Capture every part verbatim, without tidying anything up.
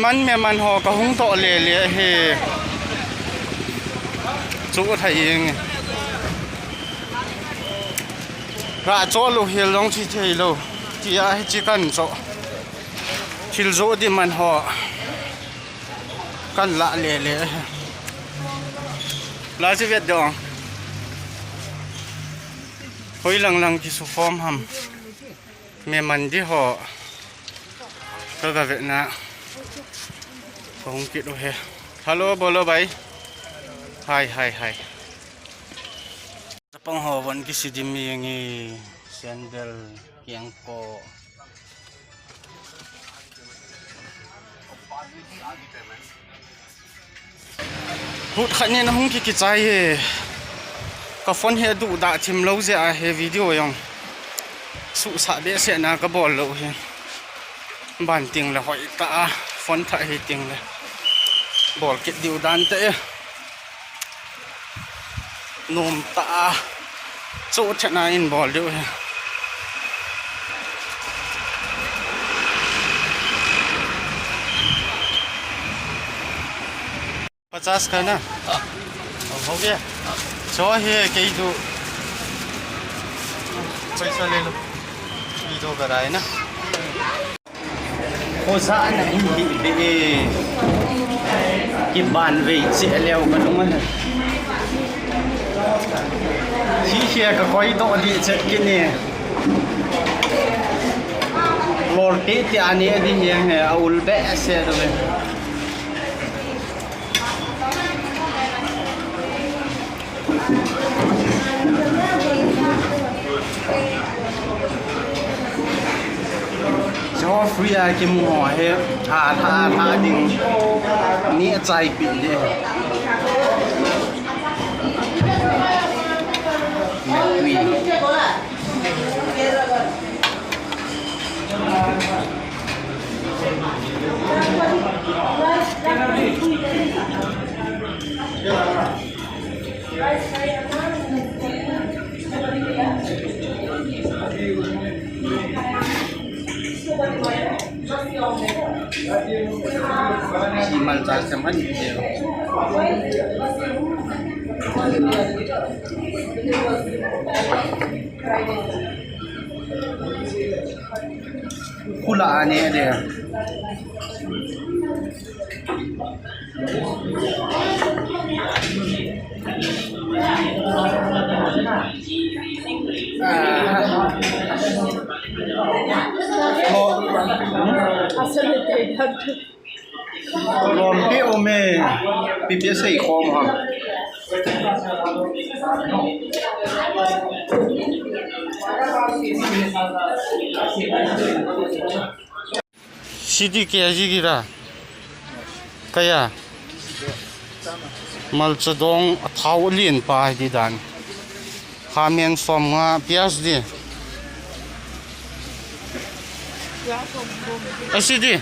Man me man ho ka hung toh le le hi. Chu thei ing. Ra cho lu hil long chi thei lo. Tia hi chi kan cho. Thil zo di man ho. Kan la le le. La chi vet dong. Hoi lang lang ki su form ham. Me man di ho. Ka ga ve na. Ka hung kit u he. Hello, bolo bhai. Hi, hi, hi. Chapang ho von ki si di mi ngi sandal kiang ko. Hut khat nin ahung ki kichai he. Ka phone hi aduh dah thim lo jeh a he video jong. Suhsah behseh na ka bol lo hi. Ban ting le hoi ta a. Phone thah hi ting le. Bol kit diu dan te e. Nom ta a. Chu thena in bol diu hi. पचास का ना? हाँ। हो गया? सौ है, कई दो। पैसा ले लो। ये दो कराए ना। Khoja na hi hi be e. Kiban vei che leo ka lung a. Hi hi ka koi to di che kini. Lol te te ani di hi he a ul be se do be. Cho free a kimu ho he, a tha, a tha ding. Ni a chai pi de. Tui. Simal chal seman. Kula ane de. Ah. Oh. Lom pi um e, pi pi sei khom ham. Sidi kg kira. Kaya. Malcha dong a thau lien pa di dan. Khamen som nga pias di. Asi di.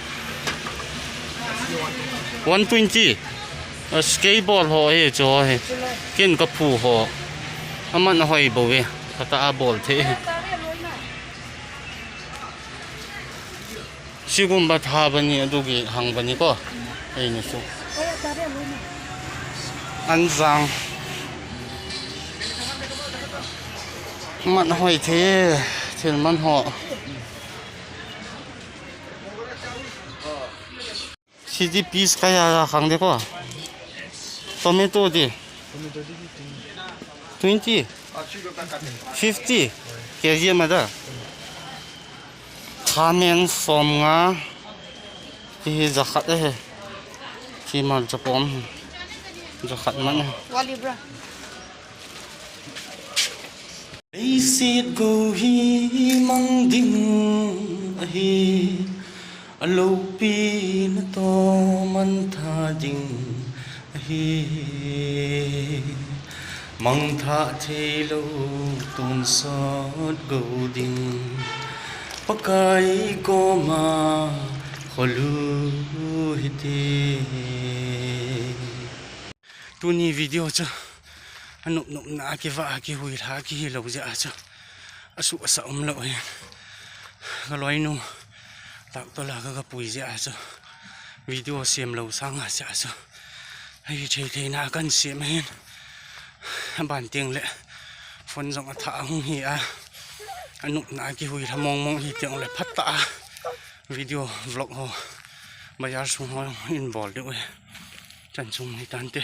One twenty. As kei bol ho hi cho hi. Ken ka phu ho. Aman a hoi bo ve. Kata a bol the. Sigum ba tha bani adugi hang bani ko. Ei ni su. Anjang. Man hoi the, thil man ho. Sidi piece kaya khang de ko. Tomato di. Twenty. Fifty. Kg ma da. Khamen som nga. Hi hi jakhat e he. Hi malcha pom. Jakhat man e. Wali bra. Leiset go hi mang ding ahi. Alopi natoh mangthah ding ahi. Mangthah theilou tonsot go ding. Pakai koma kholu hite. Tuni video chu anop nopna a kivah a kihuilha kihi lou jeh a chu asuh asa umlou hi. Ka loinu tak tola ka, ka pui jeh a chu video sem lou sanga sia chu. Hei thei thei na kan sem hin. Aban teng le phone jong atha hung hi a. Anop na kihui tha mong mong hi teng le phat ta a. Video vlog ho. Bazar sung ho in bol deu e. Chan chung ni tan te.